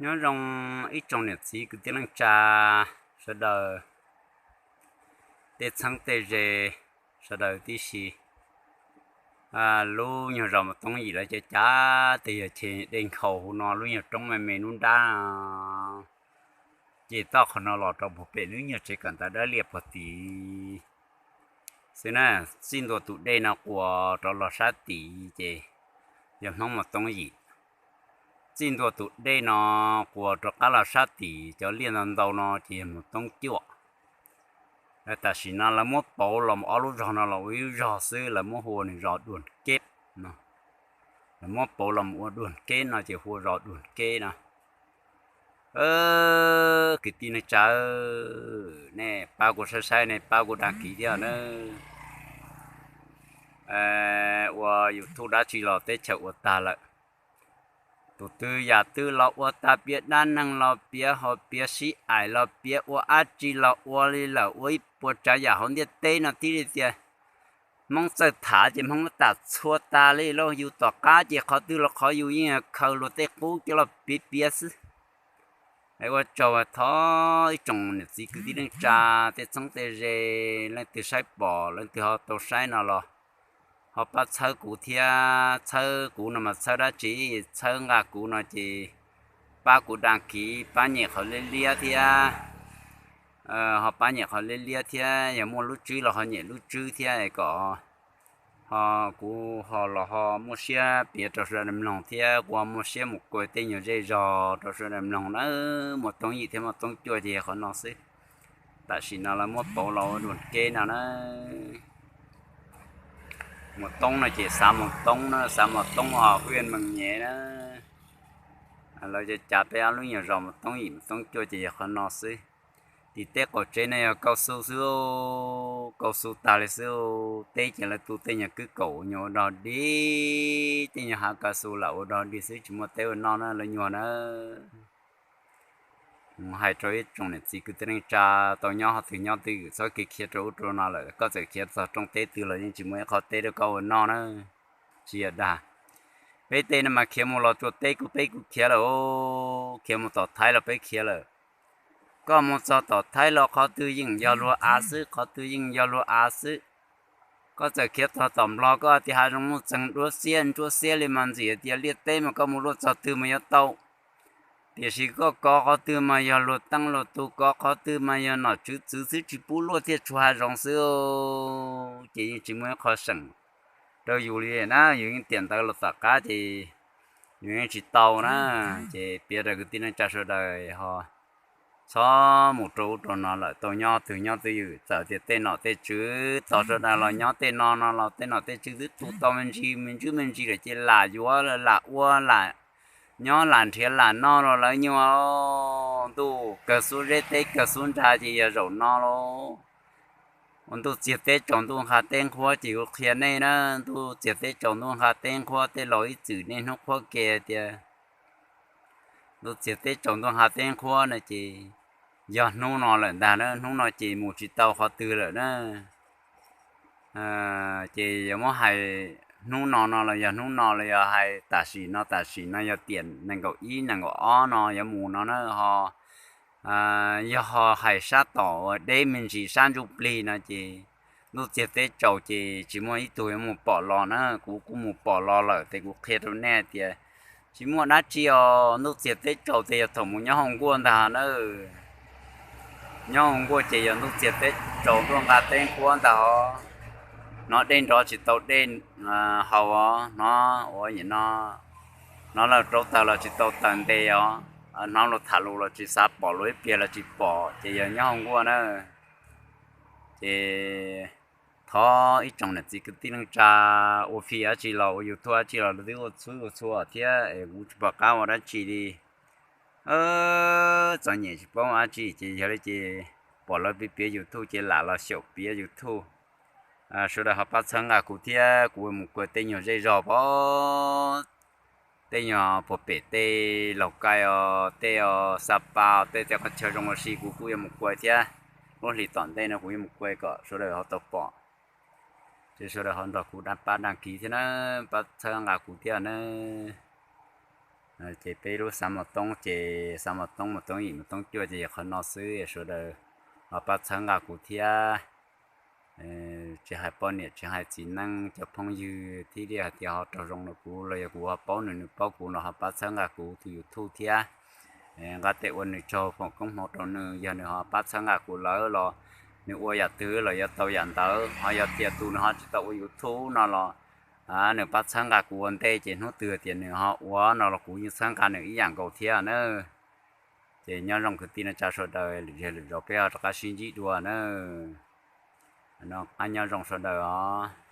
Nyob zoo ib tsoom niam txiv kwv tij neej tsa sawv daws, tej txheeb tej ze sawv daws tib si. Lub nyuag zos Mus Toob Yim lawv cav cav tes yog ceg dej nkhaus hauv no, lub nyuag roob me me nruab nrab, ces txoj qhov no los rau puag pem lub nyuag tsev kawm ntawv dawb liaj puag tid xwb na. Txij ntua tus dej no quas rov los sab tid ces yog Hmoob Mus Toob Yim. Txij ntua tus dej no quas rov qab los sab tid cov liaj ntau ntau no ces yog Mus Toob Cuaj. Tam sim no lawv muab pauv los ob lub zog no los ua ib lub zog xwb, lawv muab hu ua nws zos Duag Keb no. Lawv muab pauv los mus ua Duag Keb no ces hu ua zos Duag Keb no. Kwv tij neej tsa, nej pab kuv saib saib, nej pab kuv dag kiv thiab na. Ua YouTube dab tsi los teb chaws ua tag lawm. Tus twg yam twg los ua tag, piav dab neeg los piav, ho piav sib aim los piav, ua dab tsi los ua li lawm, ua ib puas tsav yam hauv ntiaj teb no thiaj li tias Hmoob txawj tham ces Hmoob muab tham txhua tas li lauj. Yus tom qab ces qhov twg los qhov yus yeej khaws luag tej qub coj los piav piav xwb. Ua tsaug thov ib tsoom niam txiv kwv tij neej tsa, tej txheeb tej ze, leej twg saib pom leej twg ho tau saib no los ho pab txhawb kuv thiab. Txhawb kuv no mas txhawb dab tsi? Txhawb nqa kuv no ces pab kuv dag kiv, pab nyem qhov liab liab thiab. Ho pab nyem qhov liab liab thiab, yog muaj lub tswb los ho nyem lub tswb thiab kom ho kuv ho los ho muaj siab piav rau sawv daws mloog thiab kuv ho muaj siab mus kua tej nyuag zej zog rau sawv daws mloog na. Mus Toob Yim thiab Mus Toob Cuaj ces qhov no xwb. Tam sim no lawv muab pauv los ua Duag Keb no na. Mus Toob no ces xav Mus Toob na, xav Mus Toob os, hwj mees nyem na. Lawv cav cav peb ob lub nyuag zos Mus Toob Yim Mus Toob Cuaj ces yog qhov no xwb. Tim teb qaum tsev no yog kauj xu xwb, kauj xu tag li xwb. Teb ces lawv tu tej nyuag kwj kaum nyuag ua dog dig, tej nyuag hav kauj xu lam ua dog dig xwb, tsis muaj teb ua noj na lawv nyuag na. Hais rau ib tsoom niam txiv kwv tij neej tsa tau nyob qhov twg nyob twg, txhob kev khiav rau ub rau no lawm. Koj txawm khiav txog rooj teb twg los yeej tsis muaj ib qho teb rau koj ua noj na. Tsis yog dag, peb tej no mas khiav mus los rau teb kuj peb kuj khiav lawm, khiav mus tom Thaib los peb khiav lawm. Koj mus txog tom Thaib los qhov twg yeej yog luag av xwb, qhov twg yeej yog luag av xwb. Koj txawm khiav txog tom Nplog, koj tias hav zoov muaj txeeg duab xiab ntsuab xiab li mas ntxim tias liaj teb mas koj mus luaj txog twg mas yuav tau. Tiam sis koj kov qhov twg mas yog luag teej luag tug, kov qhov twg mas yog nom tswv txwv xwb, tsis pub luaj thiaj tshuav hav zoov xwb. Ces yeej tsis muaj ib qho seem rau yus li na, yus yeej tiam ntawd los tom qab ces yus yeej tsis tau na. Ces piav rau kwv tij neej tsa sawv daws ho txhob mus rau ub rau no lawm, tau nyob twg nyob twg ywm. Txawm tias tej nom tej tswv tog sawv daws los nyob tej no no los tej nom tej tswv twb tu tau me ntsis me ntsis me ntsis lawm ces lam yuav lam ua lam nyob lam nrhiav lam noj los lawv nyuag. Ntuj kawg xub zeb teb kawg xub nra ces yog zaum no lauj. Ua ntuj txiag teb tsaus ntuj nqa teb nqhuab ces kuv qhia nej na, ntuj txiag teb tsaus ntuj nqa teb nqhuab, tej laus ib txwm niaj hnub qhuab ke tias ntuj txiag teb tsaus ntuj nqa teb nqhuab no ces yog hnub no lawm ntag na, hnub no ces mus tsis tau qhov twg lawm na. Ces yog muab hais hnub no no los yog hnub no los yog hais tam sim no tam sim no yog tiam nees nkaum ib nees nkaum ob no yuav mus no na ho. Yog ho hais sab tom uas deb me ntsis sab ntsuj plig no ces ntuj txiag teb tsaus ces tsis muaj ib tug yuav mus pom los na. Kuv kuj mus pom los lawm ces kuv qhia rau nej tias tsis muaj dab tsi os. Ntuj txiag teb tsaus ces yog thaum mus nyob hauv nkuaj ntag na. Nyob hauv nkuaj ces yog ntuj txiag teb tsaus ntuj nqa teb nqhuab ntag os. Hnov dej nrov tsis tau dej haus os, hnov ua no, hnov lawv rauv taws los tsis tau taws nte os, hnov luag tham lus los tsis xav pom, luag ib pliag los tsis pom ces yog nyob hauv nkuaj na. Ces thov ib tsoom niam txiv kwv tij neej tsa ua fij dab tsi los ua YouTube dab tsi los twb ua txhua ua txhua thiab es kuv tsis pom qab ua dab tsi li. Txom nyem tsis paub ua dab tsi ces yog li ces pom lawv piav piav YouTube ces lam los xyaum piav YouTube. Sawv daws ho pab txhawb nqa kuv thiab kuv mus kua tej nyuag zej zog pab, tej nyuag puag pem tej Laus Kai os, tej os Xa Pa, tej tej qhov chaw zoo ua si kuv kuj yuav mus kua thiab. Lub hlis tom ntej no kuv yuav mus kua kom sawv daws ho tau pom. Ces sawv daws ho nrog kuv dag pab dag kiv thiab na, pab txhawb nqa kuv thiab na. Ces peb lub xav mos toob ces xav mos toob, mos toob yim, mos toob cuaj ces yog qhov no xwb. Sawv daws ho pab txhawb nqa kuv thiab. Tsis hais poj niam tsis hais txiv neej cov phooj ywg thiab li hais tias ho raug zoo rau kuv los yog kuv ho paub nws, nws paub kuv no ho pab txhawb nqa kuv tus YouTube thiab. Nqa tes ua nws tsaug foom koob hmoov rau nws, yog nws ho pab txhawb nqa kuv lawm los nws ua yam twg los yuav tau yam ntawd. Ho yog tias tus nws ho tsis tau ua YouTube no los nws pab txhawb nqa kuv ua ntej ces hnub twg tias nws ho ua no los kuv yeej txhawb nqa nws ib yam nkaus thiab na. Ces nyob zoo kwv tij neej tsa sawv daws, lwm zej lwm zos peb ho rov qab sib ntsib dua na. Nyob zoo sawv daws os.